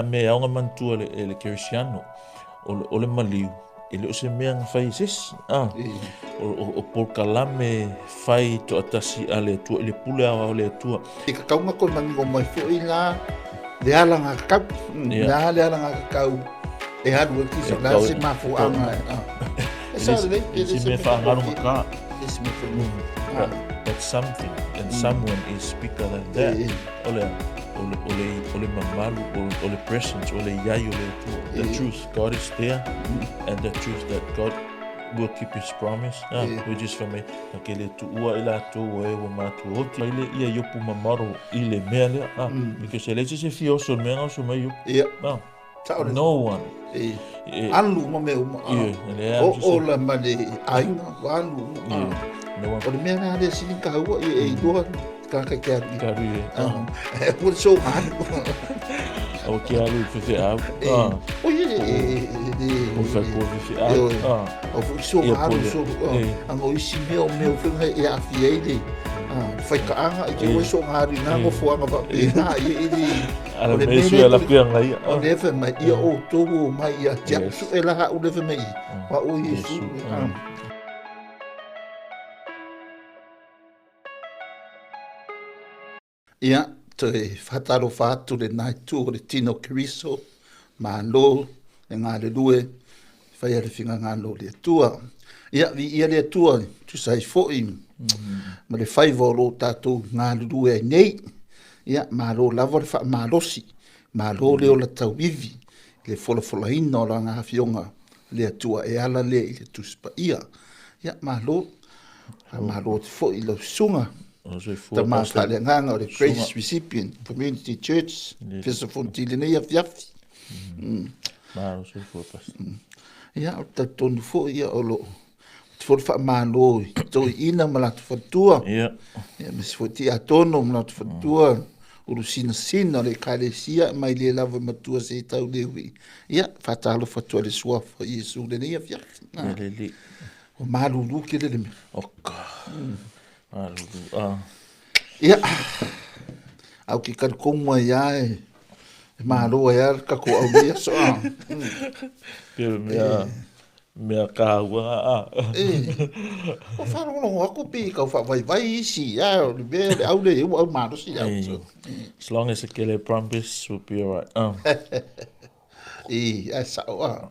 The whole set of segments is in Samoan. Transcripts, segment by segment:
Mea e ao ona manatua e le Kerisiano, o le maliu, e le o se mea na fai e se isi. O polokalame fai toatasi a le Atua i le pule aoao a le Atua. E tatau ona toe manino mai foi la le alagatatau. Le a le alagatatau e alu ai kisa, le a se mafuaaga. E sao lelei. E le se mea faagalu E se mea faigata. But something and someone is bigger than that. O le o le mamalu, o le presence, o le iai o le Atua. The truth, God is there, and the truth that God will keep his promise, which is for me, na ke le tuua i latou o e ua matua oti mai le ia Iopu ma model i le mea lea, because e leai se isi e fia oso i le mea na oso mai Iopu. No one. Alu ma mea uma. O ola ma le aiga, ua alu uma. O le mea lea le sili taua e iloa tagata ke alu. Ke alu i. E ua so alu. O ke alu i fefe au. O ie e le. O fai po fefe au. O foi so alu so. Anga o isi mea o mea o whenga e afi ai le whaikaaga i te ua so alu i ngā ngofoanga whapena i e le. O le mea lea la kuia ngai. O le fai mai ia o tō mai ia te au su e laha u le fai mai wa o Yesu. Ia, toe whatalofa atu le nai tu o le tino Keriso, malo e ngā le lue, whai a le whinga ngā lo le atua. Ia, vi ia le atua, tusa ai foi, ma le whaiva o lo tātou ngā lue ai nei. Ia, malo lava le whaamalosi, malo le ola tauivi, le folafolaina o la ngā fionga le atua e ala le i le tuspa ia. Ia, malo, malo te foi i lau sunga. Tama whaaleanganga o le Grace Recipient Community Church, Fesofonti lenei afiafi. Malo soifua, Pastor. Ia, o le tonu foi ia o lo te fo whaamalo i toi ina ma latu fatua. Ia, me se foi tia tono ma latu fatua. Uru sina sina le ekalesia mai le lava matua se tau le ui. Ia, whatalo fatua le suafa Iesu lenei afiafi. Lele. O malulu ke lele mea. Oka. Malulu. Ia, au ki karikonga ia e malo ai a kako au ia so. Pe mea mea kāua. O wharongo aku pi kau whawaiwai isi ia o le mea le au le au malosi au. As long as it kele promise will be alright. E ai sao a.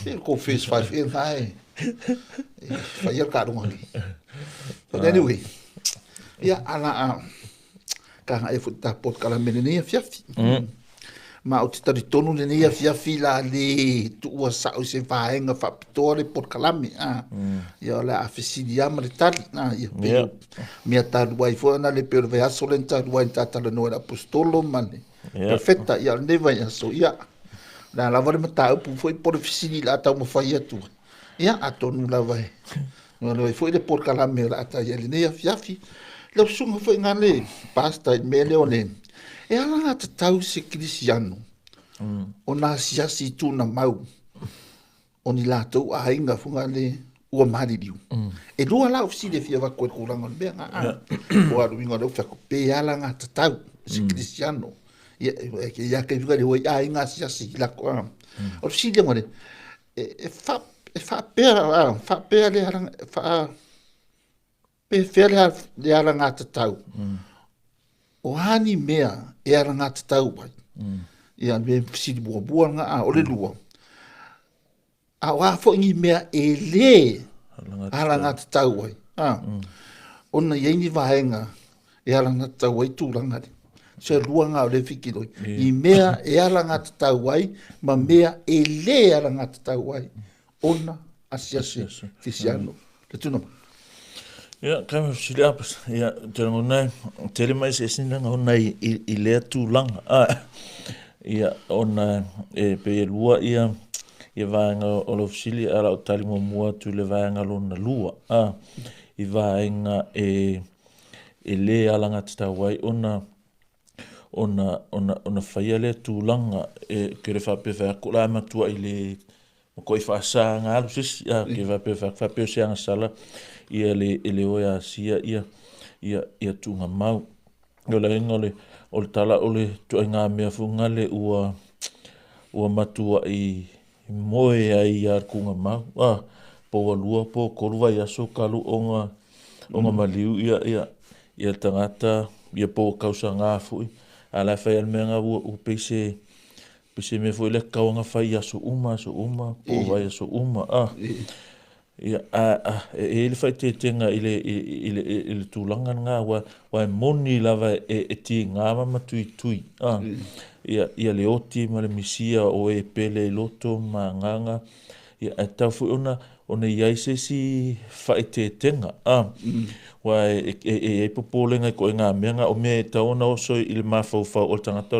E ko first five in hai. Whai ka runga ni. But anyway, ia ala a ka ngai fu ta pot kala mene nei fiafi. Ma o te tari tonu le nei fiafi la le tuua sao se vaenga whapitoa le pot kalame. Ia o le a fesili ama le tali. Ia pe mea talu ai fo na le pe o le vaiaso le talu ai tatala noa le apostolo ma le perfecta ia le vaiaso ia. La lava le mataupu foi po le fesili la tau mawhai atu. Ia atonu lava e. No le foi le pot kalame la ata ia le nei fiafi. Le sunga foi ngā le pasta i mea leo le. E ala ngā tatau se Kristiano. O nā siasi tūna mau. O ni lātou a inga funga le ua maririu. E lua lau fisile fia wako e kūranga o le mea ngā a. O aru inga leo whiako pe ala ngā tatau se Kristiano. Ia ia ke funga le hoi a inga siasi lako a. O fisile ngore e whapea le haranga, pe whea le ara ngā tatau. O hani mea e ara ngā tatau ai. Ia me fisili buabua ngā a, o le lua. A o a fo ngi mea e le ara ngā tatau ai. Ona iei ni vaenga e ara ngā tatau ai tūranga re. Se lua ngā o le fikiroi. I mea e ara ngā tatau ai, ma mea e le ara ngā tatau ai. Ona asiasi fisiano. Le tuna. Ia, kai me fisili apas. Ia, te rango nei, te re mai se esina ngā ona i lea tūlanga. Ia, ona e pe e lua ia, ia vaenga o lo fisili ala o tali mua atu le vaenga lona lua. I vaenga e le ala ngā tatau ai ona ona whaia lea tūlanga e kere whapea whai la matua i le o koi whaasa ngā alu sisi, ke whapea whapea se anga sala ia le ele oe a sia ia tūnga mau. O le inga o le tala o le tuai ngā mea funga le ua ua matua'i moe ai ia kuga mau po ua lua po tolu vaiaso talu ona maliu ia tagata ia po ua tausaga fo'i a o le a fai a le mea lena ua pei se mea foi lea tatau ona fai i aso uma aso uma po o vaiaso uma ia e i ai le faaeteetega i le tulaga lena aua e moni lava e tiga ma matuitui ia le oti ma le misia o e pele i loto ma agaga ia ae tatau foi ona i ai se isi faaeteetega aua e i ai popolega i ituaiga mea na o mea e tatau ona oso i le mafaufau o le tagata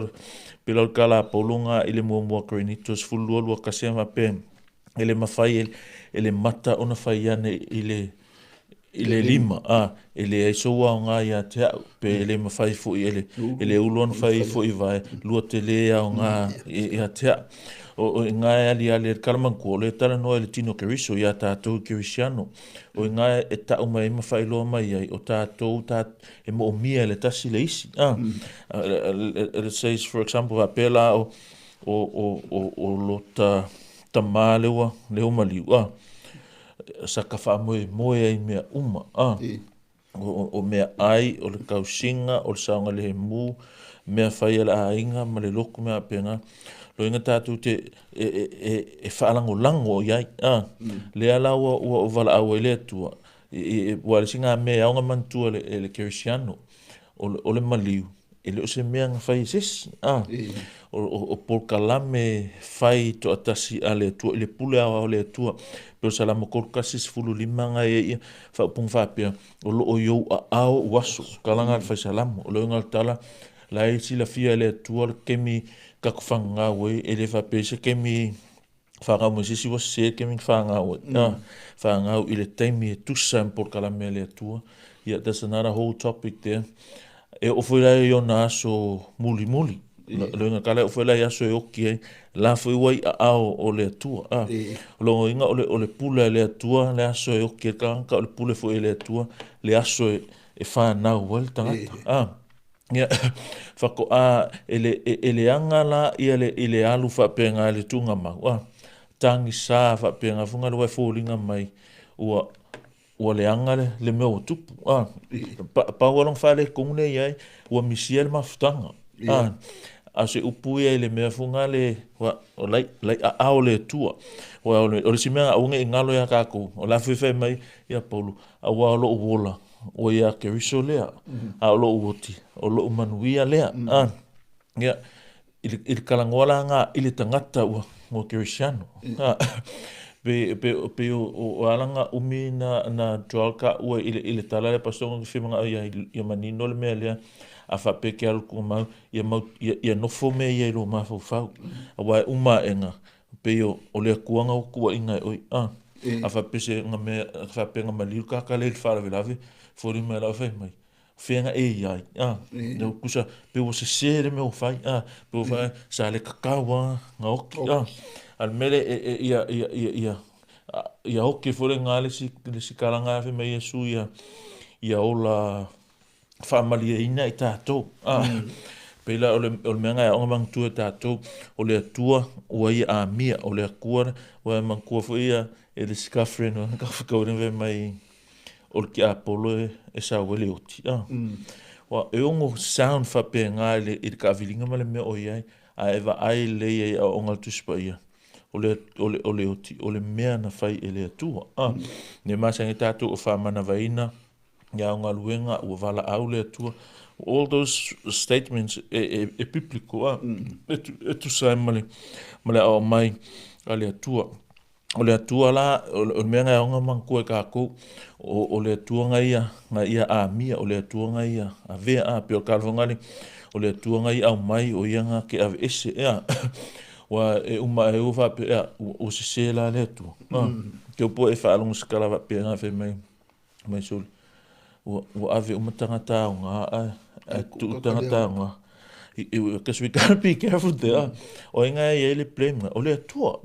pei la o le tala a Paulo lena i le 1 Korinito 12:21 faapea e le mafai e le mata ona fai ane i le lima e leai sou aoga ia te au pe e le mafai foi e le ulu ona fai foi vae lua te lē aoga ia te au o iga e aliali ai le kalamatua o le talanoa i le tino Keriso ia tatou Kerisiano o iga e ta'u mai ai ma faailoa mai ai o tatou ta e mo'omia e le tasi le isi. Let's say, for example, faapea la o lota tamā lea ua maliu saka faamoemoe ai mea uma o mea ai o le tausiga o le saogalemu mea fai a le aiga ma le lotu mea faapena loiga tatou te e faalagolago i ai lea la ua valaau ai le Atua ua le isi mea e ao ona manatua e le Kerisiano o le maliu e le o se mea na fai e se isi o polokalame fai toatasi a le Atua i le pule aoao le Atua pe o Salamo 31:15 na e ia faaupuga faapea o loo i ou aao ou aso kalaga a le fai Salamo o loiga o le tala la e silafia e le Atua le kemi tatou fagagau ai e le faapea se kemi fagau mai se isi ua sese kemi fagau ai fagau i le taimi e tusa ma polokalame a le Atua. Yeah, that's another whole topic there. E oo foi la i ona aso mulimuli loiga kala e oo foi la i aso e oki ai la foi ua i aao o le Atua o logoiga o le pule a le Atua le aso e oki ai le tagata o le pule foi e le Atua le aso e fanau ai le tagata ia faatoa e leaga la ia le i le alu faapena i le tugamau tagisa faapena fuga le ua e foliga mai ua leaga le mea ua tupu pau lona faaletonu lea i ai ua misia le mafutaga a se upu ia i le mea fuga le o lai aao le Atua ua o le isi mea aua nei galo ia tatou o le a foi fai mai ia Paulo aua o lou ola ua ia Keriso lea a o lou oti o lou manuia lea ia i le talanoa la ga i le tagata ua Kerisiano pe o ala na umi na draw ka ua i le tala le pastor na fimanga ia manino le mea lea a faapea ke alu kumau ia mau ia nofo mea ia i lo mafaufau aua e uma aʻega pei o le Atua na tuuaʻiga e oi a faapea se ga mea faapea na maliu le tagata lea i le faalavelave foli mai lau fai mai fea na e i ai le kusa pe ua sesē le mea ua fai pe ua fai sa le tatau a na oki a le mea lea ia oki foi le gā le isi kalaga fai mai Iesu ia ola faamalieina i tatou pei la o le mea na e aoga manatua e tatou o le Atua ua ia amia o le Atua ua e manatua foi ia e le isi girlfriend ona kafakauri fai mai o le tiapolo e sau ai le oti ua e ono sound faapena i le taaviliga ma le mea o i ai a e vaai lelei ai aoaoga le Tusi Paia o le oti o le mea na fai e le Atua ne masani tatou o faamanavaina ia o galuega ua valaau le Atua, all those statements e biblical e tusa ai ma le aoao mai a le Atua o le Atua la o le mea na e aoga manatua e tatou o le Atua na ia amia o le Atua na ia avea pei o le talofaga le o le Atua na ia aumai o ia na te aveese ea ua e uma e ua faapea ea ua sesē la le Atua ke upu e faalogo se tala faapea na fai mai mai soli ua ave uma tagata aoga ae tuu tagata aoga because we gotta be careful there o ai nga e i ai le blame o le Atua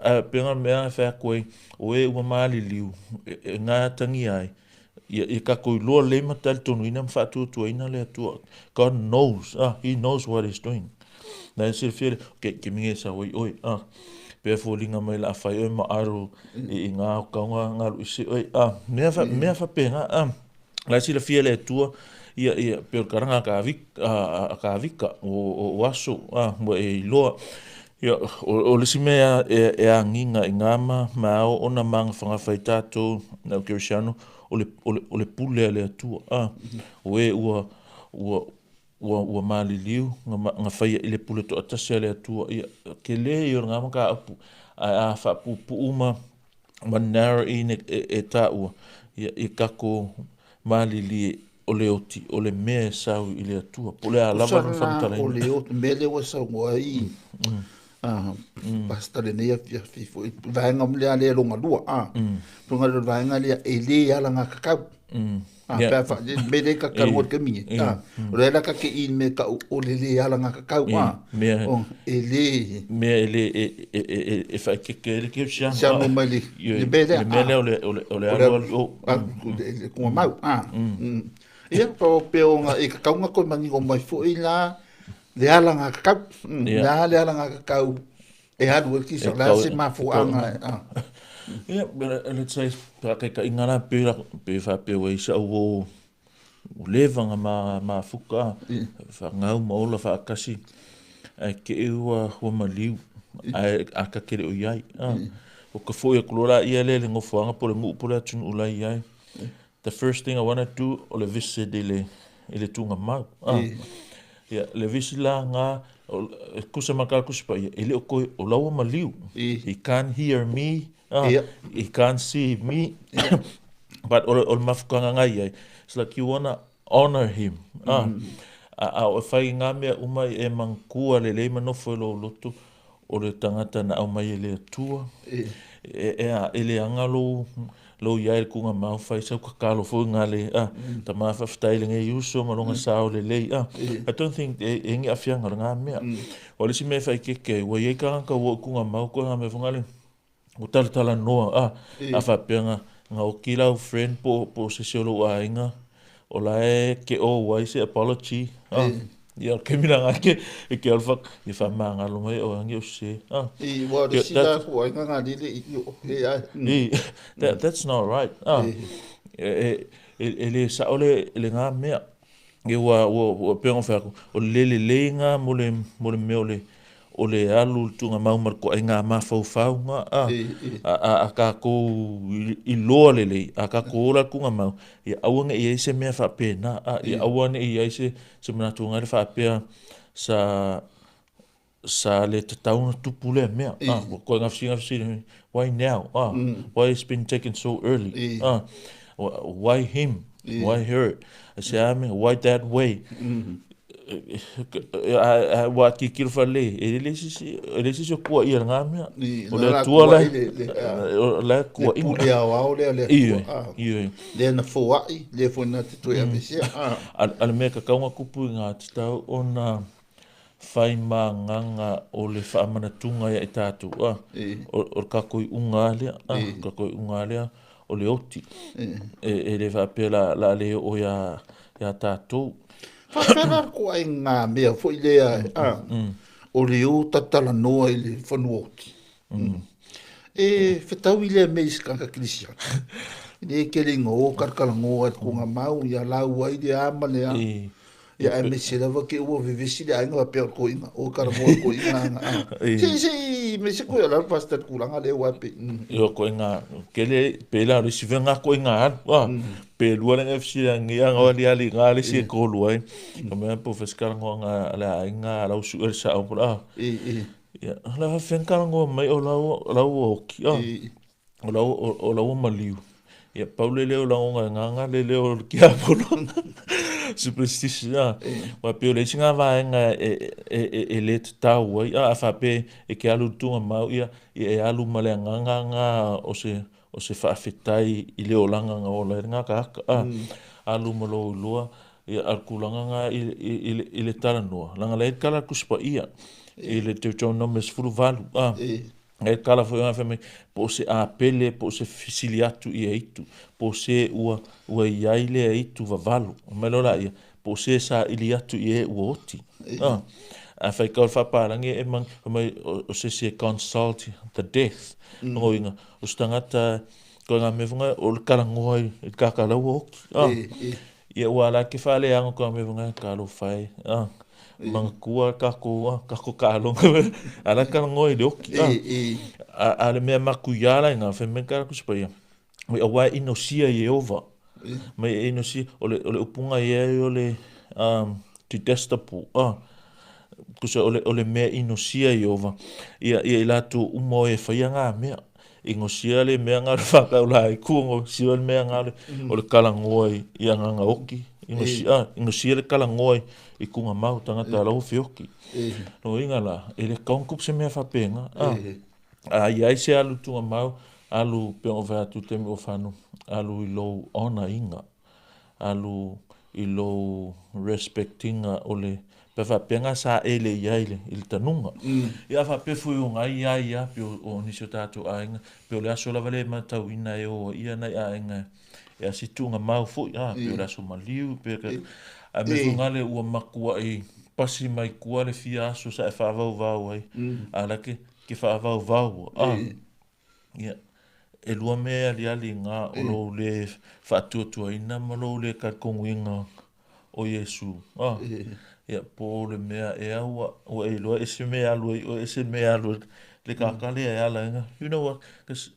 a pega mea e fai atu ai o e ua maliliu e ngā tangi ai ia tatou iloa lelei ma talitonuina ma faatuatuaina le Atua. God knows, he knows what he's doing. Na e silafia le, okay, ke mingi e sau ai oe, a. Pea foliga mai la fai oe ma aro i ngā kauga ngalu ise oe, a. Mea fa, mea faapena, a. La e silafia le Atua, ia, ia, pe o le kalaga a ka vika, a ka vika o aso, a, ua e iloa. Ia, o le isi mea e agiga i ngā ma, ma ao ona magafagafa ai tātou, nau kerisiano, o le, o le, o le pule a le Atua, a. O e ua, ua, ua, ua maliliu, nga, nga faia i le pule toatasi a le Atua, ia, kele ia o le ngā mataupu, ae a faapuupuu ma, ma narrow in e, e, e tāua, ia, ia kako malilie o le oti, o le mea e sau i le Atua. Po o le a lava lona faamatalaina. O le oti, mea lea ua saunoa ai, Pastor lenei afiafi foi, vaega lea lea longa lua, a. Longa lua vaega lea e le alagatatau. A, pe a fa, me le ka ka ke mingi. A, o le la ka ke i me ka o le le alagatatau, a. O, e le. Mea e le e e e e fa ke ke le ke siano. Siano mai le le mea lea. Le mea lea o le o le o le alu alu o. Le kunga mau, a. Ia, pa pe o nga e ka kaunga koe manino mai foi la le alagatatau. Le a le alagatatau e alu e kisa, le a se mafuaaga. Ia, let's say, faataitaiga la, pe la, pe faapea ua i sau o leva nga mafuka, whangau ma ola whaakasi, ae ke e ua, ua maliu, ae a ka kere o iai. O ka foi aku loa la ia le le ngofoanga po le nguu po le atunu ula iai. The first thing I wanna do o le visit i le, i le tunga mau. Ia, le visi la ngā, e kusa ma ka kusa pa ia, e le o koe, o laua maliu. He can't hear me, he can't see me. But o le mafukanga ngai ai, it's like you wanna honor him. A o e whai ngā mea uma i e mangkua le lei manofo e lou loto, o le tagata na aumai e le Atua, e, e a, e le aga lou, lou ia e le kuga mau fai sau kakalo foi ngā le, a, ta mā whawhitai le ngei uso ma longa sao le lei, a, I don't think e, e ngi awhianga le ngā mea. O le si mea whai keke, ua iai ka ngaka ua kuga mau koe ngā mea whanga le, o tala tala noa, a, a whapea ngā, ngā oki lau friend po, po se se o lou aiga, o la e ke o wai se apology, a, ia ke mina ngā ke, e ke alfa, i wha mangalo mai o angi o se, a. I, wa re si la ku ai ngā lile i o he ai. I, that, that's not right, a. E, e, e, e le sa o le, le ngā mea, E ua, ua, ua pea ngā whai aku, o le lele leinga mo le, mo le mea o le, o le alu le tunga mau ma le koa i ngā mawhauwhaunga, a, a, a, a kākou i, i loa lelei, a kākou ola le kunga mau, ia aua ne i ai se mea whaapēnā, a, ia aua ne i ai se, se manatu ngai le whaapea sa, sa le tatau na tupu lea mea. Ah, koe ngā whisi, ngā whisi, why now? Ah, why it's been taken so early? Ah, why him? Why her? I say, I mean, why that way? Wā ki kiro whale, e le sisi, e le sisi o kua ia ngā mea. O le atua la, o le kua inga. Le pule ao ao lea, le atua. Ioi. Le na fōai, le fō na te toe awesea. A le mea ka kaunga kupu i ngā tau o nā whai manganga o le whaamanatuga ia i tātou, a, o, o le kako i unga lea, a, kako i unga lea, o le oti. E, e le whaapea la, la le o ia, ia tātou. Whawhera ko ai ngā mea foi lea, a, o le o tatala noa i le whanua oti. E whetau i lea mea i se kirisiana. Le kele inga o karakara ngoa ko ngā mau ia lau ai le a ma le a. Ia ae mese lava ke ua vevesi le aiga faapea o le koiga, o karamoa le koiga aga a. Se se mese koe o la pastor tulaga lea ua pe. Io koiga kele pe la le si venga koiga alu a. Pe lua le FC ngi anga wali ali nga le si ko lua ai. Ka mea po feskala ngoa nga le aiga lau su el sa o la. Ia la fenka ngoa mai o lau lau oki a. O lau, o lau maliu. Ia, pau le leo lagonga e nganga le leo o le kiapolo. Superstition, a. Wa peo le isi ngā vaenga e, e, e, e le tatau ai. A, a whape e ke alu tunga mau ia, ia e alu ma le anganga ngā o se, o se whaawhetai i le olanga ngā ola e ngā kaka. A, alu ma lou iloa, ia al kulanga ngā i, i, i, i le talanoa. Langa le kala kuspa ia, i le Deuteronomy 18. A, E kala foi ona fai mai, po o se apele, po o se fesili atu i aitu, po o se ua, ua i ai le aitu vavalo. Mai loa laia, po o se saili atu i e ua oti. Ah. A fai ka o le faapalagi e mang mai o se isi e consult the death. Logoina o se tagata ko ngā mea whanga o le kalangoa i le kakalaua oki. Ah. Ia ua ala ke whaleanga ko ngā mea whanga ka alo whai. Ah. Mangakua kako ah, kako kalonga. Ala kalangoa i le oki. Ah. A, a le mea maku i ala i ngā whai me kara kusipa ia. Mai awa e inosia i e ova. Mai e inosia, o le upunga i ai o le detestable. Ah. Kusa o le mea inosia i ova. Ia, ia i lātou uma o e whaia ngā mea. Ingosia le mea ngā le whakau la i kuongo, sia le mea ngā le, o le kalangoa i, i anganga oki. Ingosia, ah, ingosia le kalangoa i, i kunga mau tangata lau whioki. No inga la, e le kaunkup se mea whapenga. Ah. A i ai se alu tunga mau, alu pe o whea atu te o whanu, alu i lou ona inga, alu i lou respectinga o le, pe whapenga sa ele i ai le, i le tanuga. Ia whape fui o ngai ia ia, pe o nisi o tātou ainga, pe o le aso lava le matau ina e o ia nei ainga, e asi tunga mau fui, a, pe o le aso maliu, pe ka, a me fungale ua makua i pasi mai kua le fia aso sa e whaavau vau ai, a lake, ke whaavau a, ia, e lua me ali ali ngā o lou le whaatuatuaina ma lou le kalkonguinga o Iesu. Ah, ia, po le mea e aua, ua e loa ese me alu ai, o ese me alu le kakale e ala inga. You know what, cause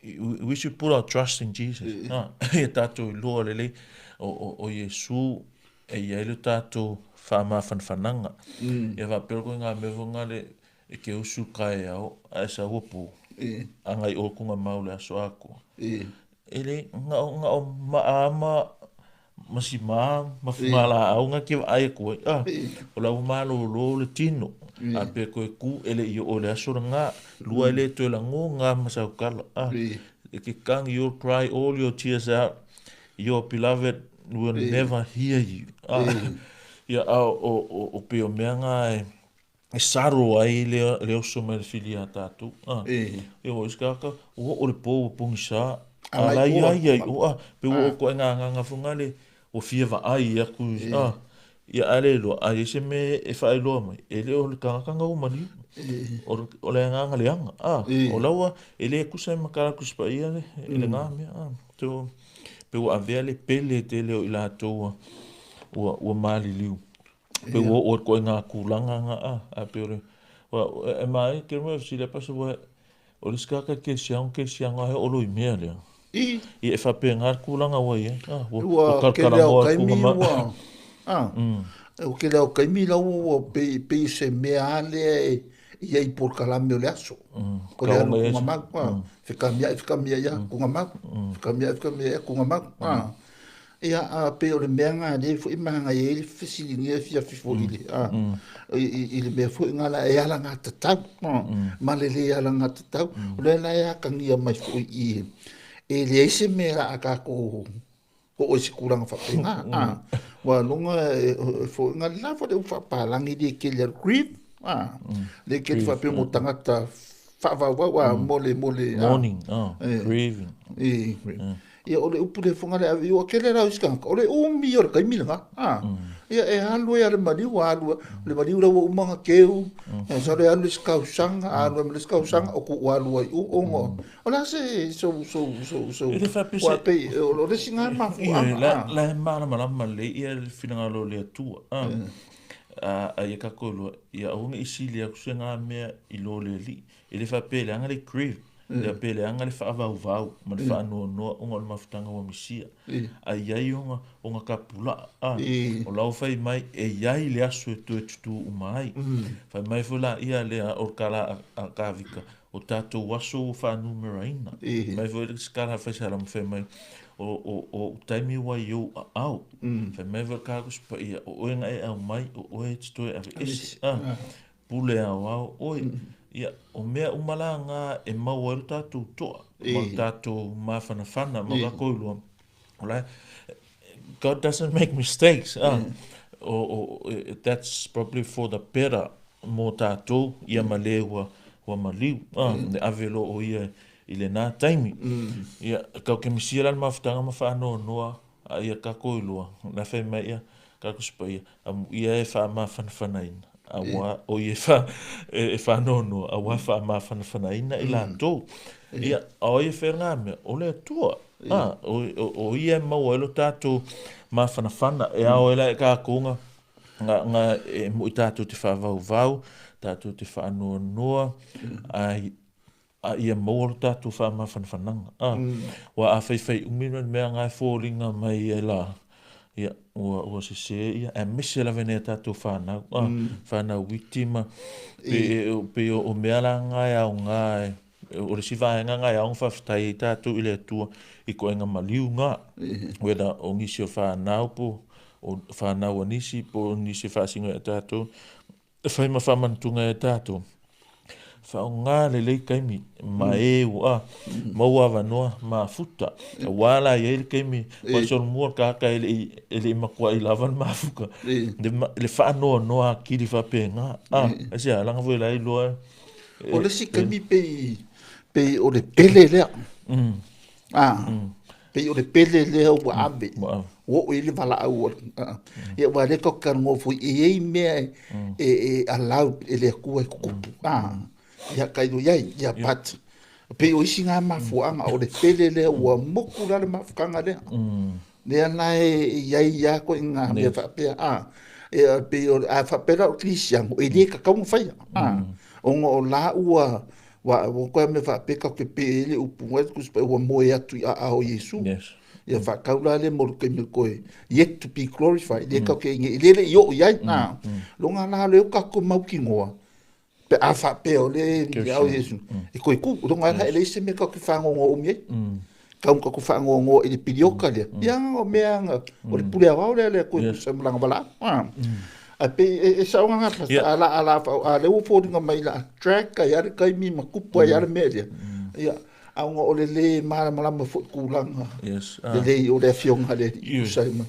we should put our trust in Jesus. Ah, ia tātou i loa lelei o Iesu e ia le tātou whaamawhanwhananga. Ia whapero koe ngā mea ngā le e ke usu kai ao, a e sa uapu. A ngai o kunga mau le aso ako. E le ngao ngao maama ma si ma ma funga la au nga ke ai ko ah o la ma lo lo le tino a pe ko ku ele i o le aso nga lua ele to la ngo nga ma sa kala ah e ke kang you'll cry all your tears out, your beloved will never hear you. Ah ia a o pe o mea nga e saro ai le oso mai le fili a tātou. Ah. E o iskaka, o o le pō o pongi sa. A la ia ia o a, pe o ko e ngā ngā funga le, o fia va ai aku. Ah. Ia ale lo, a ese me e whae loa mai. E le o le kangakanga o mani. O le ngā le anga. Ah. O laua, e le kusa e makara kuspa ia le, e le ngā mea. Ah. So, pe ua avea le pele te leo i lātou ua maliliu. Pe ua o koe ngā kūlanga ngā a, a pe ore. Wa, e mai, ke mua sile pasa wa, o le skaka ke siang he olo i mea lea. I? I e whape ngā kūlanga wa ia. Ah, ua ke leo kaimi ua. Ah. O ke leo kaimi lau ua pe se mea alea e i ai por kalame o le aso. Ko le alu kunga mau. Whikamia ia kunga mau. Whikamia ia kunga mau. Ah. Ia a pe o le mea ngā le fo i mahanga e le fesilingia fia fifo i le a i le mea fo i ngā la e ala ngā tatau ma le le ala ngā tatau o le la e akangia mai fo i e le ese mea la a kako o o se kuranga whapenga a wa longa e fo i ngā la fo le uwhapalangi le ke le grief a le ke le whape mo tangata whaavau a mole mole mourning grieving e ia o le upu le fonga le ave o kele rau iskanga o le umi o le kaimi langa a ia e alu e ale maliu alu le maliu la umanga keu e sa le alu skausanga alu le skausanga o ku alu ai o ngo o la se so so so so o pe o le singa ma fu a la la ma la ma le ia le finanga lo le atua a a ia ka ko ia o ngi isili ku se nga mea i lo le li e le fa pe le anga le grieve le pe le anga le whaavau vau, ma le whaanoa noa o ngā mafutanga wa misia. A iai o ngā kapula, a, o lau whai mai, e iai le aso e toe tutu umai. Whai mai fo la ia le a orkala a kavika, o tātou aso o whaanumeraina. Mai fo le skara whai sara mwhai mai, o taimi wai au a au. Whai mai fo kakuspa ia, o oenga e au mai, o oe te toe ave ese. Pule au au, oi. Ia, o mea umala ngā e mau ai tātou toa, ma tātou māwhanawhana, ma ka koilua. Ola, God doesn't make mistakes. That's probably for the better mō tātou, ia ma le ua maliu. Le ave lo o ia i le nā taimi. Ia, kau ke misia lan mafutanga ma whaanoa noa, a ia ka koilua. Nā whai mai ia, ka kusipa ia, amu ia e wha māwhanawhana ina. Auā, o ia e faanoanoa, auā faamafanafanaina i latou. Ia, a o ia fea ngā mea? O le Atua. A, o ia e maua ai lo tātou mafanafana, e ao ai la e kākou nga, nga, nga e moʻi tātou te faavauvau, tātou te faanoanoa, ai, a ia maua lo tātou faamafanafanaga. A, ua a whaiwhai umi ma le mea nga e fōlinga mai ai la, ia, ua, ua sesē ia, aemaise lava nei a tātou whānau, a, whānau witi ma, pe, e, pe o, o mea la nga e aoga e, o le isi vaega nga e ao ona faafetai ai tātou i le Atua i koenga maliu nga, whether o nisi o whānau po, o whānau a nisi po o nisi e faasino ia tātou, E whai ma whamantunga e tātou. Whaonga lelei kaimi, ma e ua, maua avanoa, ma futa. Wā la i ai le kaimi, wa solomua le kāka e le i, e le i makua i lava le mafuka. Le, le whaanoa noa a kiri whapenga. A, e se a, langa fwe la i loa. O le si kaimi pei, pei o le pele lea. A, Pei o le pele lea ua ave, ua oo i ai le valaau a le, ia aua o lea tatou te talanoa foi, e i ai mea e allow e le Atua e tutupu, ia tailo i ai, ia but pei o isi na mafuaaga, o le pele lea ua motu la le mafutaga lea, lea la e i ai lava ituaiga mea faapea, ia pei o, a faapea la o le kerisiano, e le tatau ona faia, ona o la ua Ua ua koe mea faapea tatou te pē ai le upu mai Tusi Paia ua moe atu i aao o Iesu. Yes. Ia faatau la lea mo le taimi o koe yet to be glorified. Lea tatou te i lea le i oo i ai. Loga la lea o tatou mautinoa pe a faapea o lea i aao o Iesu. E toe tu. Loga la e leai se mea tatou te faanoanoa umi ai. Tau na tatou faanoanoa i le piliota lea. Ia o mea na o le pule aoao lea a le Atua e tusa ai ma lana valaau. Ae pei e sao lana pastor, a la a la a lea ua foliga mai la track ai lava le taimi ma tupu ai lava le mea lea. Ia, a ona o le lē malamalama foi i tulaga lelei o le Afioga a le Alii e tusa ai ma.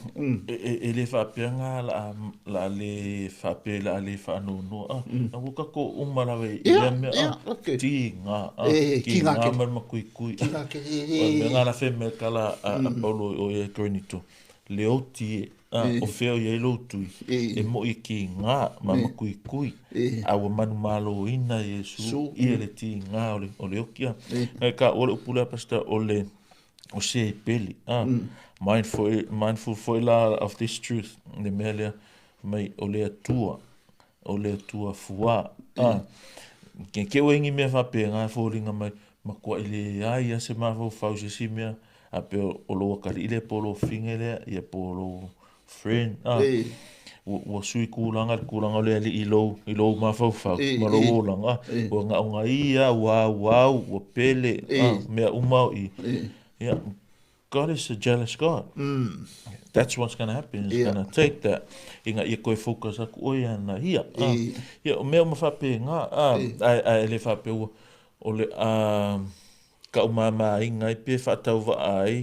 E le faapea nga la a le faapea la a le faanoanoa, a ua tatou uma lava i lea mea, a tiga, a tiga ma le makuikui. Tiga tele. O le mea nga la fai mai kala a Paulo o ia i Korinito, le oti e. A, o fea o i ai lou tui? E moʻi e kīgā ma makuikui, a ua manumaloina Iesu ia le tīgā o le, o le oki. A, ngai ka ua le upu lea, Pastor, o le, o se pele. A, mindful, mindful foi la of this truth, le mea lea, mai o le Atua, o le Atua fuā. A, ke ke ua ingi mea faapena e foliga mai, makuaʻi leai a se mafaufau i se isi mea, A pe o lou akalii lea po o lou fine lea, ia po o lou friend, a, ua, ua sui kulaga le kulaga o le alii i lou, i lou mafaufau ma lou olaga, a, ua gaogaia, ua auau, ua pele, a, mea uma o i. Ia, God is a jealous God. That's what's gonna happen, he's gonna take that ina ia koe focus aku ʻoe iana ia. A, ia, o mea uma faapena, a, ae, ae le faapea ua, o le a, Kaʻu māmāiga ai pe faatauvaa ai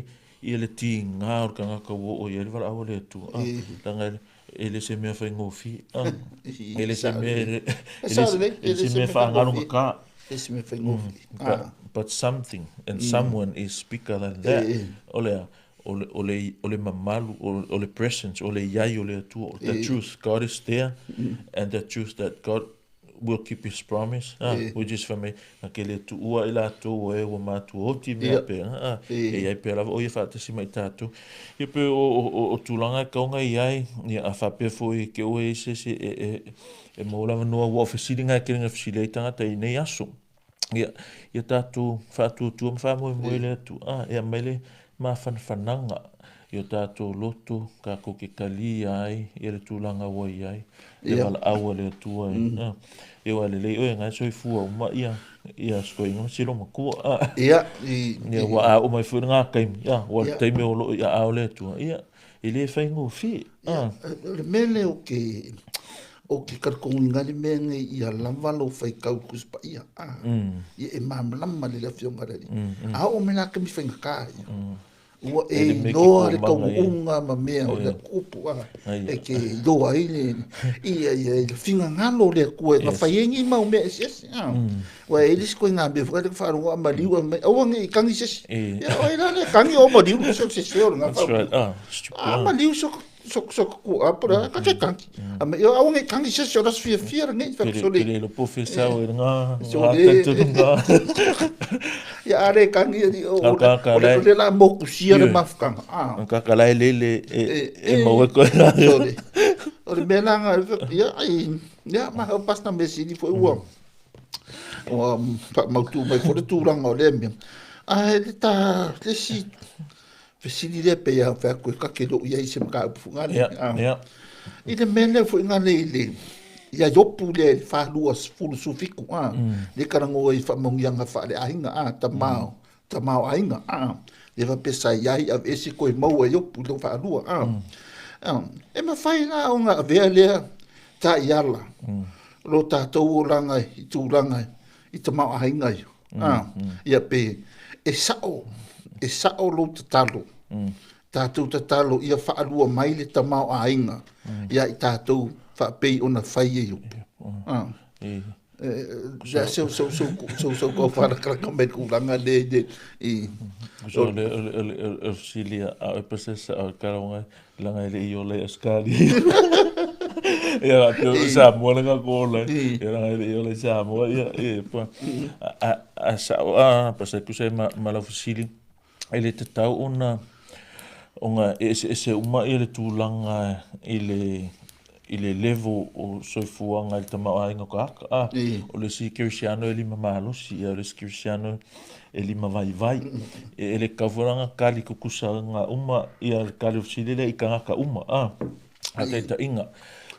ia le tīgā o le kanaka ua oo i ai le valaau a le Atua. A, leaga e le se mea faigofie. A, e le se mea, e le se mea faagalugatā. E se mea faigofie. But, but something and someone is bigger than that. O le a? O le, o le, o le mamalu, o le presence, o le iai o le Atua, the truth, God is there, and the truth that God will keep his promise, ah, which is for me, na ke le tuua i latou o e ua matua oti mea pea, ah, e iai pea lava o ia faatasi mai tatou. Ia pe o, o, o, o tulaga e kaunga i ai, ia a faapea foi ke oe i se isi e, e, e maua lava noa ua o fesili ngai kele nga fesili ai tangata i nei aso. Ia, ia tatou faatuatua ma faamoemoe i le Atua, ah, e aumai le mafanafanaga i o tatou loto, tatou te talia ai ia le tulaga ua i ai, le valaau a le Atua e, ah, ia aua e lelei oe na e soifua uma ia, ia soiga ma si loomatua, ah. Ia, i, Ia, ua a oo mai foi lena taimi, ah, ua le taimi o loo i aao le Atua, ia, e le faigofie, ah. Ia, o le mea lea o ke, o ke talitonu le mea nei ia lava lou faitau i Tusi Paia, a, ia e malamalama lelei le Afioga i le Alii. A oo mai la taimi faigata ia, ua e iloa le taunuuga ma mea o le upu, a, e te iloa ai le, ia, ia, le finagalo o le Atua e na fai ai nei mau mea eseese, a. Ua e i ai le isi ituaiga mea foi lea faalogo a maliu a mai, aua ne i tagi se isi. Ia, o ai la lea e tagi o maliu, se o le sese o lena faaupuga. A maliu se So so ku apa la ka te kangi. A me yo au ngi kangi se se las fia fia ngi fa so le. Kele lo po fe sa o nga. So le. Ya are kangi ni o o le la mo ku sia le mafkanga. Ah. Ka ka la le le e mo ko. So le. O le mela nga ya ai ya ma ho pas na mesi ni fo ua. O pa mautu mai fo le tūranga o le mea. Ai le ta le si fesili le pe ia fa ko ka ke lo ia i se maka pu ngale. I le mele fo ngale i le ia yopu le fa lua fulu sufiku a le karango i fa mongianga fa le ainga a tamao tamao ainga a le va pesa ia i ese ko mau e yopu lo fa lua a e ma fai la onga vea le ta iala lo tatou langa i tūlanga i tamao ainga a ia pe e sao lo tatalo. Tātou tatalo ia whaalua mai le tamao ainga. Ia i tātou whaapei ona whai e yopu. Ja so so so so so ko whara karaka me kūranga le le i. So le le silia a pasesa a karonga langa le i ole askali. Ia pe sa mo le ko le. Ia langa le i ole sa mo ia e pa a sa a pasa ku se ma la fusili. Ele te tau ona onga ese uma i le tūlanga i le level o soifuanga i le tamaoaiga o aka a o le si kerisiano e lima malosi ia o le si kerisiano e lima vaivai e le kafualanga kali kukusaga uma ia le kali ofisili lea i kagaka uma a a taitaʻiga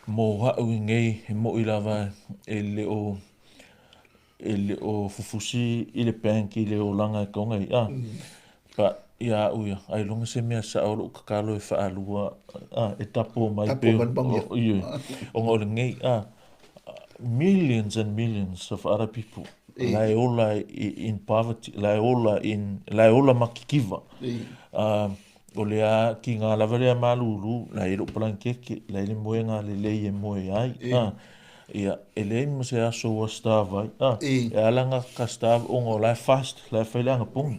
mo haʻu i nei e moʻi lava e le o fufusi i le bank i le olaga e kaoga i a pa ia au ia ai longa se mea sa o lou kakalo e faalua a e tapo mai pe o o le nei a millions and millions of other people la e ola in poverty la e ola in la e ola makikiva a o le a ki ngā lava lea malulu la e lou palankeke la e le moega le lei e moe ai a ia e le mo se aso ua starve ai a e ala ka starve onga o la e fast la e faileaga pogi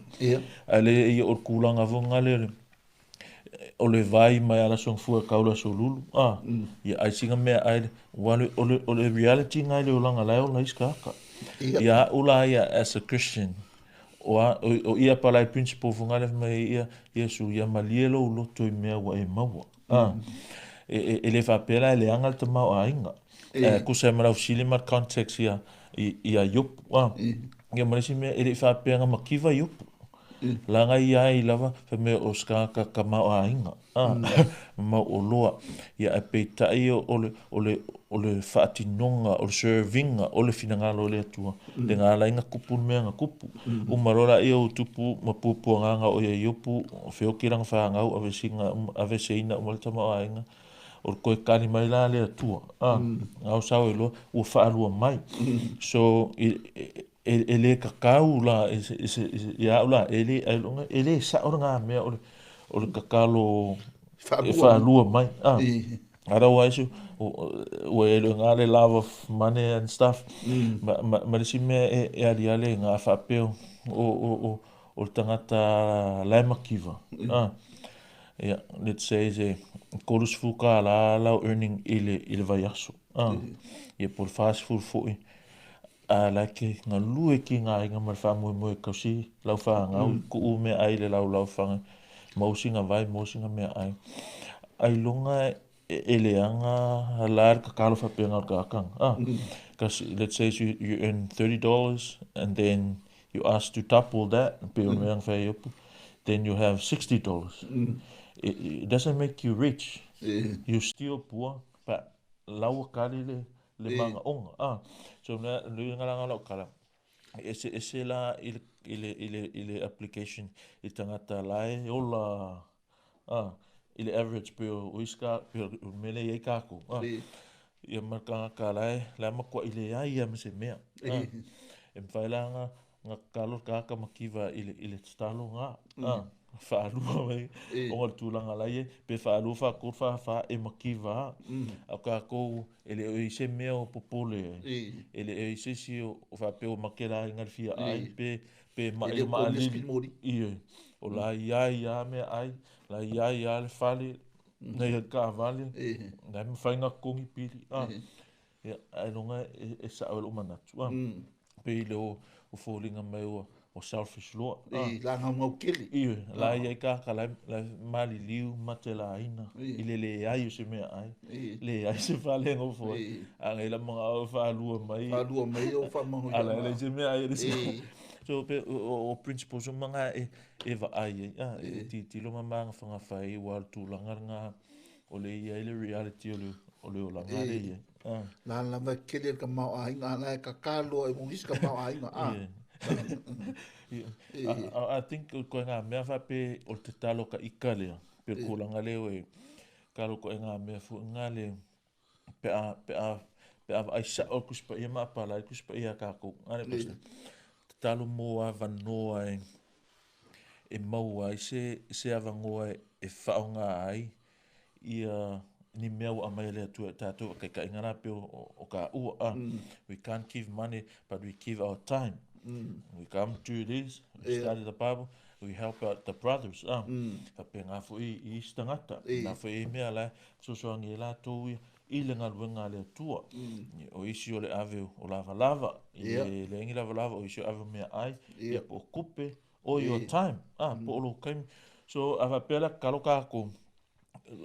a le ia o le kulaga foga le o le vai mai ala sogafua e kaula solulu a ia ai siga mea ai ua o le reality ga i le olaga la e ola isi kaaka ia aʻu la ia as a Christian o ia palai principle foga le mai ia Iesu ia malie lou loto i mea ua e maua a e le faapea la e leaga le tamao aiga kusa e malaufisili ma le context ia ia Iopu a ia ma le isi mea e leʻi faapeaga makiva Iopu laga ia ai lava faimea o sakaka kamao aiga a mau oloa ia e peitaʻi o le faatinoga o le servinga o le finagalo o le Atua le galaiga kupu le meaga kupu uma loa laia o tupu ma puapuagaga o ia Iopu feoki laga fagau aveseina uma le tamao aiga o le koe kali mai la le Atua a gao sao e loa ua faalua mai so e le kakau la ia au la e le e le sao le mea o le kakalo e faalua mai a otherwise ua e le ngā le love of money and stuff ma le si mea e aliale ngā faapeo o le tagata lae makiva a ia let's say se 30 ka la lau earning i le vaiaso a ia po le 40 foʻi a la ke galue ki ngā inga ma le faamoemoe kausi lau fagau kuʻu mea ai le laulau faga mausiga vai mausiga mea ai ai loga e leaga la le kakalo faapeaga o le kaakaga a because let's say you earn $30 and then you ask to double that pe o le mea fai opu then you have $60. It doesn't make you rich. You're still poor, but laua kali le manga onga. Ah, so na le ngala lau kala. Ese ese la i le application i tangata lae ola ah i le average pe o iska pe o mele i kako. Ah, ia marka kala la makwa i le ai ia mse mea. Ah, e mfailanga nga kalo ka makiva i le stalo nga. Ah, whaalua mai o ngā tūlanga lai e pe whaalua wha wha wha e makiva a ka kou e le oi se mea o popole e le oi se si o whapeo makela i ngā fia ai pe ma e maalili o la ia ia mea ai la ia ia le fale Nei a taavale, la e mafai ona totogi pili, a. Ia, ailoga e sao ai lou manatu, a. Pei lea ua foliga mai ua selfish loa. I la gaugau tele. Ioe, la e i ai tagata la e maliliu ma matelaina i le leai o se meaai, leai se fale e nofo ai. A na ia manao e faalua mai. Faalua mai o faamanuiaga. A la e leai se meaai a le isi. So pe o principles uma na e vaai ai, a, e tilotilo ma magafagafa ai aua o le tulaga lena o lea e i ai le reality o le olaga lea e i ai. La lava e tele le tamaoaiga, a la e tata loa e isi tamaoaiga. I think o ituaiga mea faapea o le tatalo ka ika lea, pe o le tulaga lea e talo ituaiga mea foi na le pe a pe a pe a vaai sao le Tusi Paia ma apalai le Tusi Paia a tatou. Tatalo mo avanoa e maua ai se avanoa e faaaoga ai ia ni mea ua aumai e le Atua i tatou a taitaiga la pei o taua a. We can't give money but we give our time. We come do this, we study the Bible, we help out the brothers a. Faapena foi i isi tagata. Na foi e mea la e fesoasoani ai latou ia i le galuega a le Atua. O isi o le ave o lavalava, i le leai ni lavalava, o isi o ave o meaai, ia po o tupe, or your time, a, po o lou taimi. So, a faapea la tatalo tatou,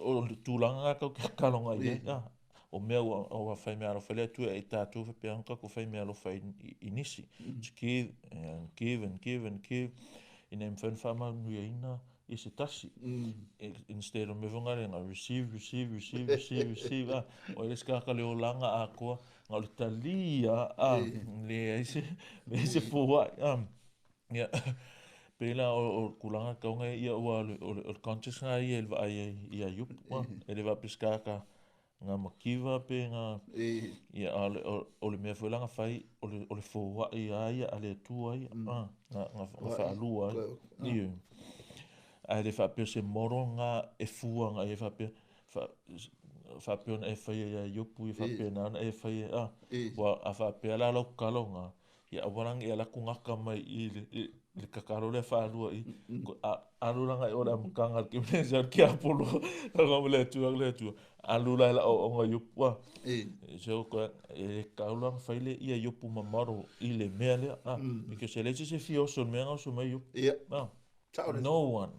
o le tulaga lena tatou te tatalo agai i ai, a, o mea ua fai meaalofa ai le Atua ia i tatou, faapea ona tatou fai meaalofa i nisi. To give and give and give and give, ina ia mafai ona faamanuiaina i se tasi. Instead o mea foi na lea, receive, receive, receive, receive, receive, a, o ai le isi tagata le olaga atoa, na o le tali lava, a, leai se, leai se foai, a. Ia, pei la o le tulaga tatau ona ia aua o le conscious lena ia i le vaai ai ia Iopu, a, e le faapea se tagata na mativa pe na, ia, a o le mea foi la na fai, o le foai lava ia a le Atua ia, a, na faalua ai. Ioe. Ae le faapea o se model lena e fua agai i ai faapea, faapea ona e faia ia Iopu ia faapena ona e faia, a. Aua a faapea la lau tatalo lena, Ia aua la ne i alu atu gata mai i i le tatalo lea faalua i, alu la agai i o i le amataga o le Kemenese a le tiapolo, tago ma le Atua, le Atua, alu la i lau aoaoga Iopu a. So e le tatau la ona fai le ia Iopu ma model i le mea lea, a, because e leai se isi e fia oso i le mea na oso mai ai Iopu. Ia. A, no one.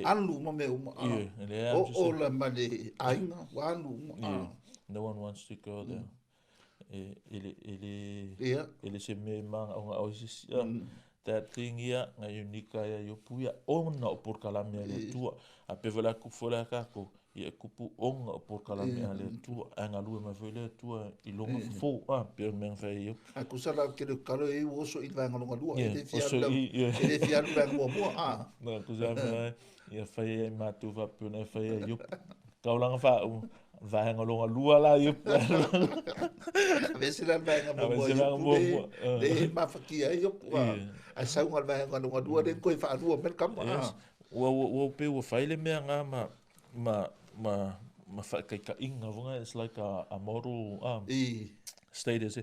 Alu uma mea uma. Ia, e leai lava se isi. Oo la ma le aiga, ua alu uma. Ia, no one wants to go there. E le, e le, e le se mea e mānaʻonaʻo ai se isi. That thing ia, na unique ai a Iopu ia, ona o polokalame a le Atua. A pei foi la e tupu foi la ia tatou, ia e tupu ona o polokalame a le Atua, ae galue mai foi le Atua i lona fofo, a, pei o le mea na fai ai Iopu. Ae tusa la o le tele o tatalo e ua oso i le vaega lona lua, e le fia alu e le fia alu i le vaega muamua, a. Na tusa la, ia fai ai matou faapea ona e fai ai Iopu. Taulaga faauma, vaega lona lua la Iopu. Aveese la le vaega muamua Iopu le e mafatia ai Iopu. Ae sau le vaega lona lua le toe faalua mai le kama. Yes. Ua pei ua fai le mea nga ma faataitaiga foi lea, it's like a model status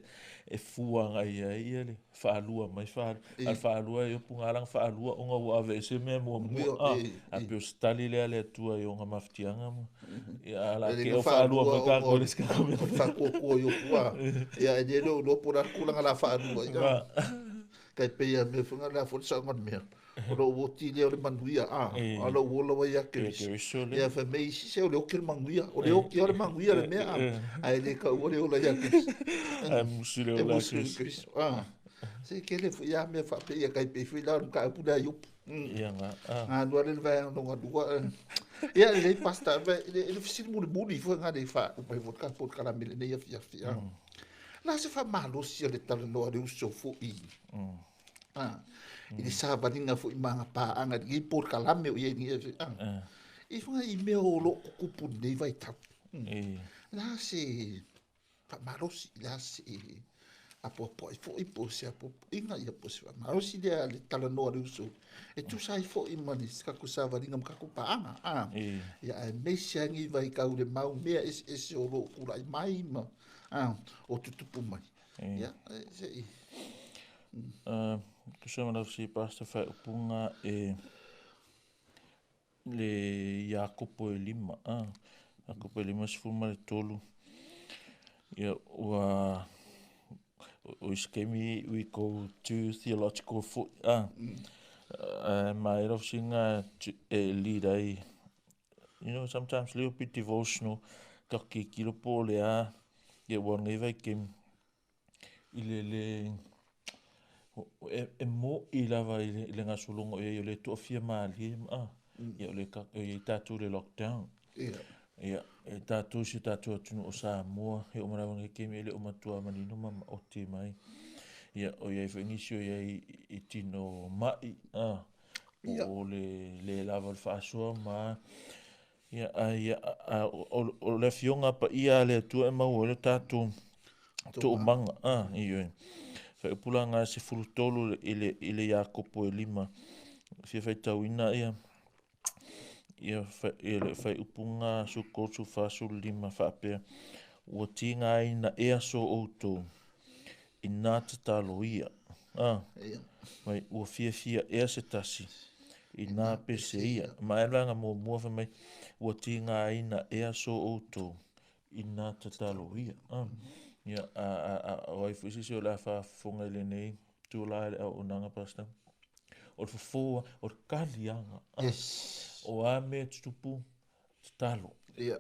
e fua agai ai ia le faalua mai faalua. A o le faalua e Iopu na ala ona faalua ona ua aveese mea muamua. A pei o se tali lea a le Atua i ona mafatiaga ma ia a la ke o faalua mai tatou i le isi mea. O le faatuatua o Iopu a. Ia e le iloa po o le a le tulaga o le a faalua ai. Tai pei a mea foi lea foi le saoga o le mea. O lou oti lea o le manuia, a, a o lou ola ua ia Keriso. Ia fai mai isi, se o le oti o le manuia, o le oti lava o le manuia le mea, a, ae le taua le ola ia Keriso. Ae musu le ola ia Keriso. A, se tele foi lava mea faapea, ia tai pei foi la o le mataupu lea a Iopu. Ia na, a. Ga lua le vaega lona lua. Ia lelei Pastor, le fesili mulimuli foi na le faauma ai foi le tatou polokalame i lenei afiafi. A. La se faamalosi o le talanoa a le uso foi. I le savaliga foi ma ana paaga i lenei polokalame o i ai nei. I fanga i mea o lo o tutupu i lenei vaitau. La se faamalosi, la se apoapoai foi po o se apoapoaiga, ia po o se faamalosi lea le talanoa a le uso e tusa ai foi ma le tatou savaliga ma tatou paaga. Ia aemaise lava lenei vaitau i le mau mea eseese o lo o tulai mai ma o tutupu mai. Ia, se i... Tusa ma lau fesili Pastor, faaupuga e le Iakopo e 5, Iakopo e 53. Ia, ua o isi taimi we go too theological foi, ma e lou fesuiga e lead ai, you know, sometimes little bit devotional, tatou tilotilo po o le a, ia ua o lenei vaitaimi i le le e mo'i lava i le gasologa o i ai o lea e toafia malie ma, ia o lea e i ai tatou i le lockdown. Ia, e tatou si o tatou atunuu o Samoa, e oo mai lava i lenei taimi e le o matua manino ma maoti mai. Ia, o i ai foi nisi o i ai i tino ma'i, po o le le lava o le faasoa ma, ia, ai, o le Afioga Paia a le Atua e maua ai le tatou toomaga, ioe. Faaiupulaga 13 i le Iakopo e 5, fia faitauina ia, ia le faaiupuga 13, 45 faapea, ua tigaina ea so outou ina tatalo ia. Mai, ua fiafia ea se tasi ina pese ia. Ma e vaega muamua fai mai, ua tigaina ea so outou ina tatalo ia. Ia, o ai foi se isi o le a faafofoga i lenei tulaga i le auaunaga, Pastor. O le fofo, o le kaliaga. O a mea tutupu, tatalo.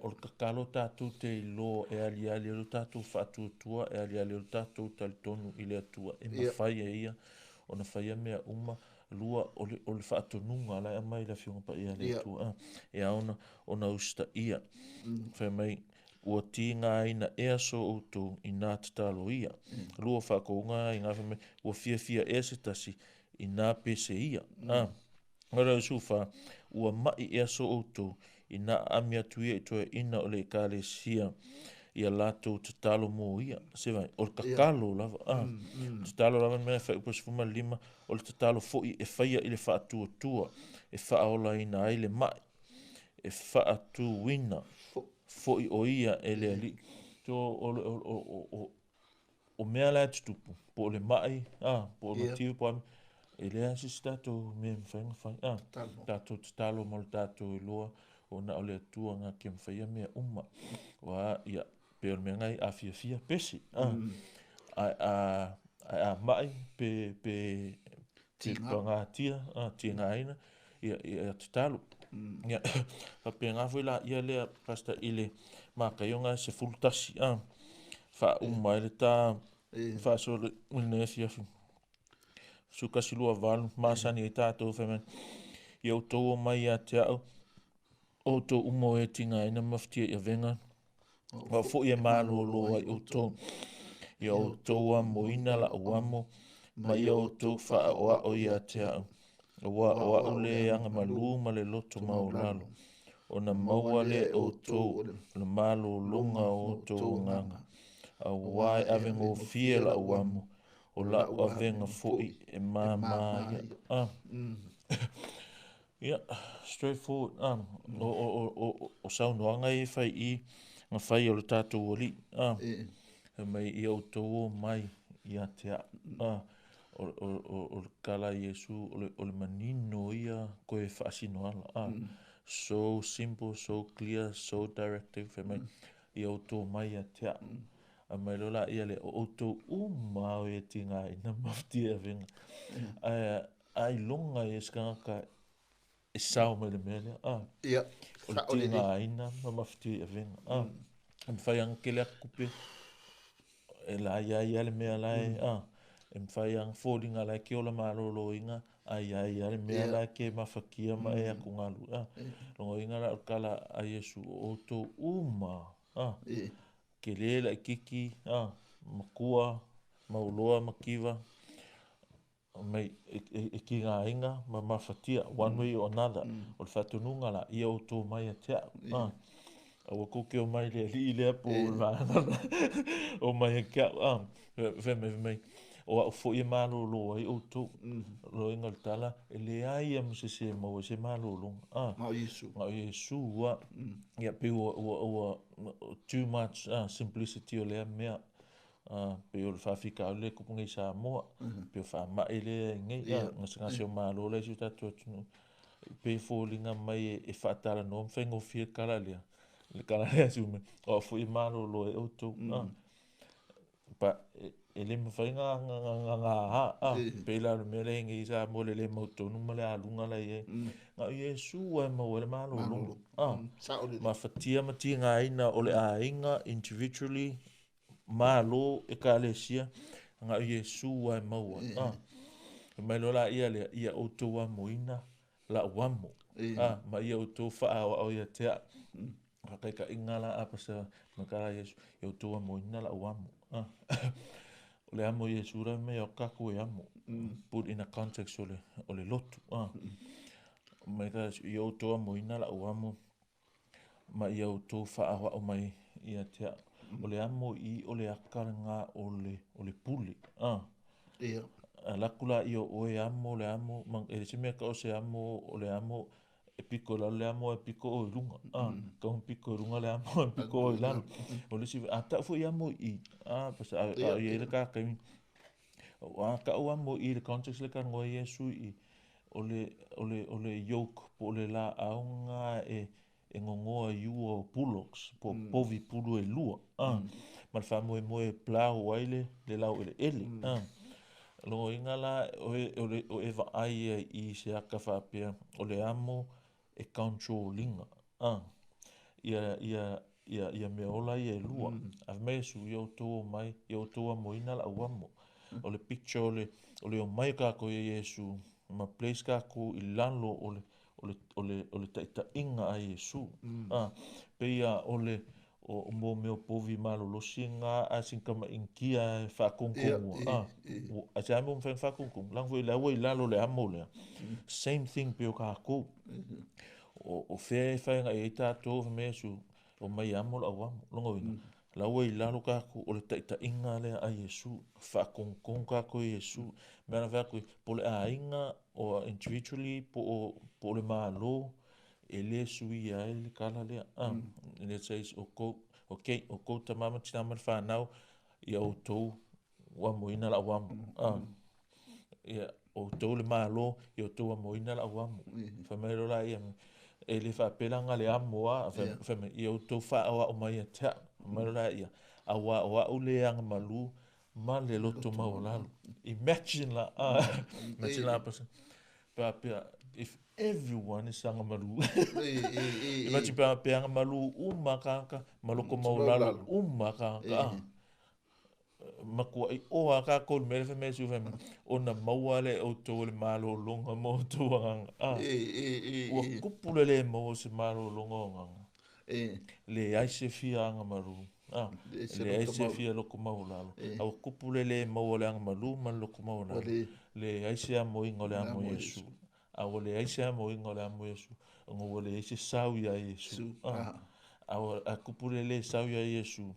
O le tatalo tatou te iloa e aliali ai lo tatou faatuatua, e aliali ai lo tatou talitonu i le Atua. E mafai e ia ona faia mea uma. Lua, o le faatonuga la e aumai i le Afioga Paia a le Atua. E ao ona usitaia. Fai mai, ua tigaina ea so outou ina tatalo ia. Lua, faatouga i ngā fai mai, ua fiafia ea se tasi ina pese ia. Ora Sufa, ua mai ea so outou ina aami atu ia i toeaiina o le ekalesia ia latou tatalo mo ia. Se vai, o le tatalo lava. Tatalo lava mea faaiupu 15, o le tatalo foi e faia i le faatuatua, e faaolaina ai le mai, e faatuina foi o ia e le Alii. So, o mea la e tutupu, po o le mai, po o le matiu, po o e lea se isi tatou mea e mafai ona fai. Tatou tatalo mo le tatou iloa, ona o le Atua ngā ke mawhaia mea uma. Wa, ia, pe o le mea ngai a fiafia pese. A mai pe pangatia, tigaina, ia tatalo. Ia, pe ngā foi la ia lea Pastor i le makaionga 11, faauma ai le ta faasolo i lenei afiafi. Sukasi lua valu, masani ai tatou fai mai, ia outou o mai ia te au, outou uma o e tigaina ma mafatia i avega, ma foi e malōlō ai outou. Ia outou amoina la'u amo, ma ia outou faaoao ia te au. Aua o a'u le agamalu ma le loto maulalo, ona maua lea e outou le malōlōga o outou agaga. Aua e avegofie la'u amo, o la'u avega foi e māmā ia. Ia, straightforward. O saunoaga e fai i ngā whai o le tātou Alii. Mai ia outou o mai ia te a'u. O le kala Iesu, o le manino ia koe faasino ala. So simple, so clear, so directive. Fai mai, ia outou mai ia te a'u. A mai loa la ia le o outou uma o e tigaina mafatia e avega. Ai longa i se tagata e sao mai le mea lea. O le tigaina ma mafatia i avega. E mawhai anga kele aku kupe, e la ia ia le mea lae, e mawhai anga fōringa lae ke ola malōlō inga, a ia ia le mea lae ke mafakia ma e aku ngalu. Longo inga la o kala a Iesu o outou uma. Ke le la kiki, makua, mauloa, makiva, mai e ki ngā inga ma mafatia, one way or another. O le whatununga la, ia outou mai a te au. Aua kou ke o mai le alii lea po o le vaega o mai e ke au. Fai mai, fai mai, o au foi e malōlō ai outou. Loiga o le tala, e leai ia ma se se maua se malōlōga. Ngā o Iesu. Ngā o Iesu, Ia, pe ua too much simplicity o lea mea. Pe o le whaafika au le kupu nei Samoa. Pe o whaamai lea i nei. Ngā se ngā se o mālō lai si o tātou atunu. Pei e foliga mai e faatalanoa ma faigofie le tala lea, le tala lea a Sumei, o au foi e malolo ai outou. Pa e le mafai na ga pei la o le mea lea i nei i Samoa le le mautonu ma le aluga la e i ai. Na o Iesu lava e maua ai le malologa. Mafatia ma tigaina o le aiga individually, Malo, Ekalesia, na o Iesu lava e maua ai. Fai mai loa laia lea, ia outou amoina la'u amo, ma ia outou faaoao ia te a'u. Faataitaiga la a pasa ma ka Iesu, ia outou amoina la'u amo. O le amo Iesu la mea o tatou e amo. Put in a context o le lotu. Mai ka Iesu, ia outou amoina la'u amo, ma ia outou faaoao mai ia te a'u. O le amo i o le aka lena o le pule. Ia. Alu atu laia o oe amo le amo, ma e le se mea tau o se amo o le amo e piko i lalo le amo ae piko oe i luga. Tau ona piko i luga le amo ae piko oe i lalo. O le isi, a tau foi amo i i, a o i ai le ta taimi, a tau amo i i le context lea e talanoa ai Iesu i i, o le yoke po o le laau lena e gogoa i ua o bullocks po o povi pulu e lua, ma le faamoemoe e plow ai le laueleele. O lona uiga la, o e vaai ai i se ata faapea o le amo e control ina ia mea ola ia e lua. A fai mai Iesu, ia outou omai, ia outou amoina la'u amo. O le picture o le omai o tatou ia Iesu ma place tatou i lalo o le taitaiga a Iesu. Pei lava o le o mo mea o povi malolosi na a sina tamaitiiti e faatonutonua. A se a mea ua mafai ona faatonutonu, leaga foi o la ua i lalo o le amo lea. Same thing pei o tatou. O fea e fai agai ai tatou, fai mai Iesu, omai e amo la'u amo. Lona uiga, la ua i lalo tatou o le taitaiga lea a Iesu, faatonutonu tatou e Iesu. O le mea lena e fai atu ai, po o le aiga or individually po o le Malo, e le suia ai le tala lea. Let's say o okay, o kou tama ma tina ma le fanau, ia outou ua amoina la'u amo. Ia outou le Malo, ia outou amoina la'u amo. Fai mai loa laia, e le faapea la na le amo a, fai mai, ia outou faaoao mai ia te a'u. Fai mai loa laia, auā o a'u le agamalu ma le loto maualalo. Imagine la, imagine la, faapea, if everyone is agamalu. Imagine pe agamalu uma tagata ma loto maualalo uma tagata. Matuai oa tatou i le mea lea fai mai Iesu fai mai, ona maua lea e outou o le malologa ma outou agaga. Ua tupu le le maua o se malologa o agaga. Leai se fia agamalu. Leai se fia loto maualalo. A ua tupu le le maua o le agamalu ma le loto maualalo. Leai se amoina o le amo Iesu. A ua leai se amoina o le amo Iesu, ona ua leai se sau iā Iesu. A tupu le le sau iā Iesu,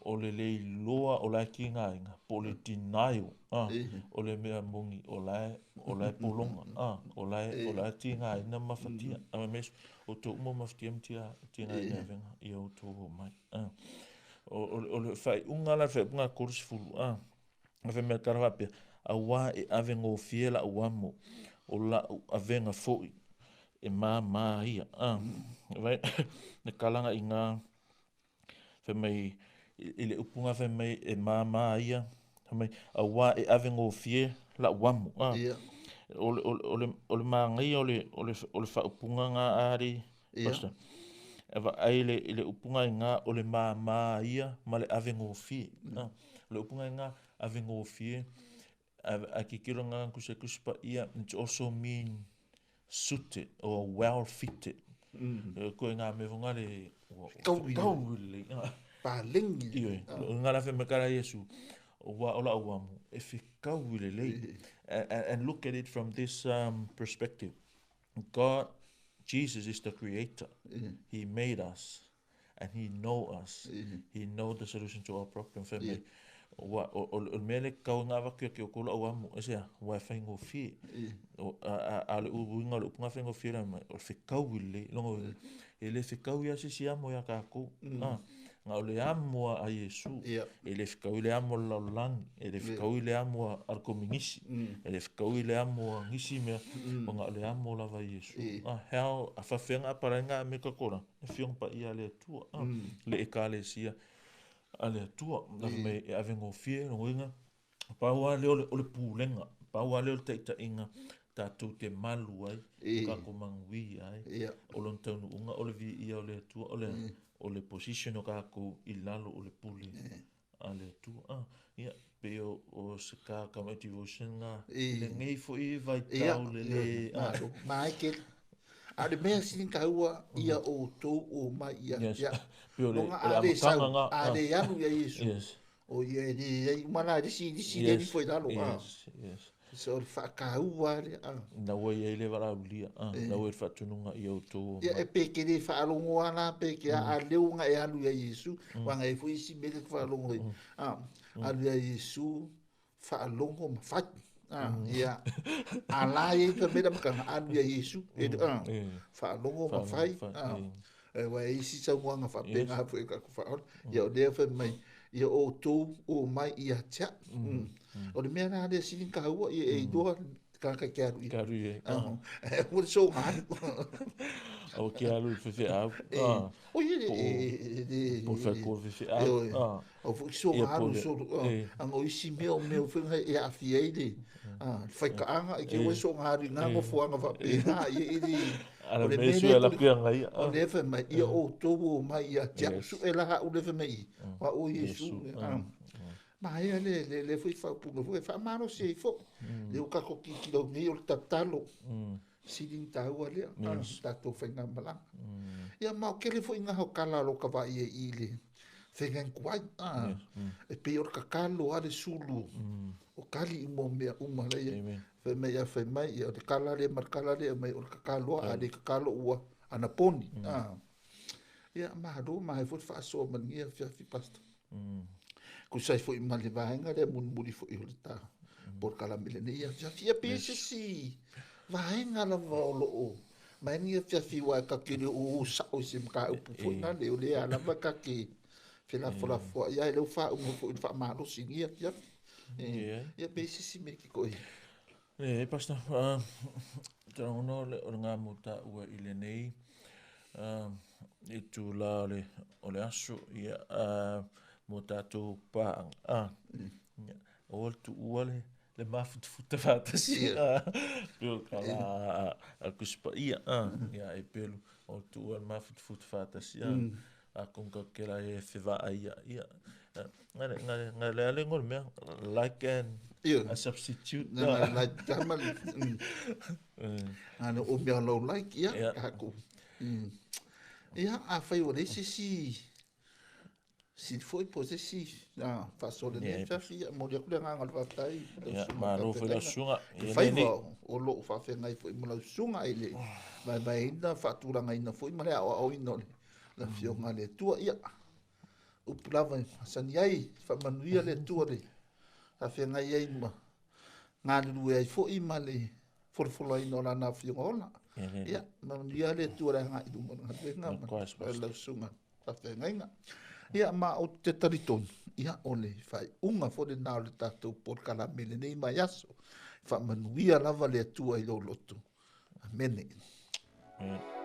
o le le iloa o la e tigaina, po o le denial, o le mea moni o la e pologa, o la e tigaina ma mafatia. A fai mai Iesu, outou uma mafatia ma tigaina i avega, ia outou omai. O le faaiuga la, le faaiuga 30, a fai mai le tala faapea, auā e ave gofie la'u amo, o la'u avega foi e māmā ia. Vai, le tala i gā, fai mai, i le upu ngā fai mai e māmā ia, fai mai, auā e ave gofie la'u amo. O le māgaia o le faaupuga ngā ari, Pastor. E vaai i le upuga i ngā o le māmā ia ma le ave gofie. O le upuga i ngā ave gofie, a kikilo ngā kusa kusa pa ia, it also mean suited or well fitted. Koe ngā mea fonga le kaui le. Palengi. Ioe, ngā la whai makara Iesu, wa o la'u amo, e fekaui le lei. And look at it from this perspective. God, Jesus is the creator. He made us and he know us. He know the solution to our problem. Fai mai, o le mea le kau ngā waki o ki o la'u amo, e sea, wa e whaingofie. A le uiga o le upu ngā whaingofie la mai, o le fekaui le, longo, e le fekaui a sisi amo ia kākou. Na o le amo a Iesu. E le fekaui le amo a le lalolagi, e le fekaui le amo a le kominisi, e le fekaui le amo a nisi mea, o na o le amo lava a Iesu. How, a faafefea apalai ga Amerika kola, le Afioga Paia a le Atua, le Ekalesia a le Atua. Na fai mai e avegofie lona uiga, pau lava lea o le pulega, pau lava lea o le taitaiga tatou te malu ai, tatou manuia ai. O lona taunuuga o le viia o le Atua, o le o le position o tatou i lalo o le pule a le Atua. Ia, pei o se ka mai devotion ga lenei foi vaitau le le Ma e kele. A o le mea sili ona taua ia outou omai ia te au. Pei o le Loga a le sau, amataga ga. A le alu ia Iesu. O ia e leai uma la le isi isi le ifo i lalo. Yes. So o le faataua lea. Na ua i ai le valaaulia, na ua i le faatunuga ia outou omai. Ia e pe ke le faalogo lava la pe ke a leo na e alu ia Iesu, aua na e foi isi mea lea e te faalogo ai. Alu ia Iesu, faalogo ma fai. Ia, a la e i ai ka mea lea amataga, alu ia Iesu, faalogo ma fai. Aua e i ai isi saunoaga faapena foi a tatou faaola. Ia o lea fai mai, ia outou omai ia te au. O le mea la lea sili ona taua, ia e iloa le tagata e te alu i ai. Aua le soga alu. Aua ke alu i le faifeau. O ia le Po o le faletua o le faifeau. Aua foi soga alu solo. Aga o isi mea o mea foi e aafia ai le faitaaga, e te o e soga alu i na nofoaga faapena. Ia e le O le mea lea la pia ngai. O lea fai mai, ia outou omai ia te au. Sue la au lea fai mai, o au o Iesu. Maea le le foi faaupuga foi, e faamalosi ai foi. Lea ua tatou tilotilo nei o le tatalo. Sili ona taua lea, tatou faigamalaga. Ia ma o tele foi na o tala o lo ta vaai ai i le fegaituai. E pei o le tatalo a le sulu o tali uma o mea uma la ia. Fai mai a fai mai, ia o le tala lea ma le tala lea mai o le tatalo a le tatalo ua anaponi. Ia malo ma hai foi le faasoa ma lenei afiafi Pastor. Tusa ai foi ma le vaega lea mulimuli foi o le ta polokalame lenei afiafi. Ia pe se isi vaega lava o lo o mai lenei afiafi aua e tatou te le o o sao i se mataupu foi lale o lea lava ta te felafolafoai ai lea ua faauma foi i le faamalosi i lenei afiafi. Ia pe se isi mea e kikoʻi. Leai Pastor, te lagona o le ga mo taua i lenei itula o le aso, ia, mo tatou paaga, ia, aua le tuua le mafutafuta faatasi, pei o le tala a le Tusi Paia, ia e pelu, o le tuua le mafutafuta faatasi, atonu tatou te la e fevaai ia, ngale ngale ngale ale ngo le mea like and a substitute. Na like tama le ana o mea lau like ia tatou. Ia afai ua leai se isi sili foi po o se isi faasoa lenei afiafi, ia momoli atu le agaga o le faafetai i lau susuga. Malo foi lau susuga. Ke faiva o loo faafeagai foi ma lau susuga i le vaevaeina, faatulagaina foi ma le aoaoina o le Afioga a le Atua. Ia, upu lava e masani ai, faamanuia le Atua le faafeagai ai ma galulue ai foi ma le folafolaina o lana Afioga ola. Ia, manuia le Atua le agai i luma o le galuega ma lau susuga faafeagaiga. Ia, ma ou te talitonu, ia, o le faaiuga foi lena o le tatou polokalame i lenei vaiaso. Faamanuia lava le Atua i lou loto. Amene. Amen.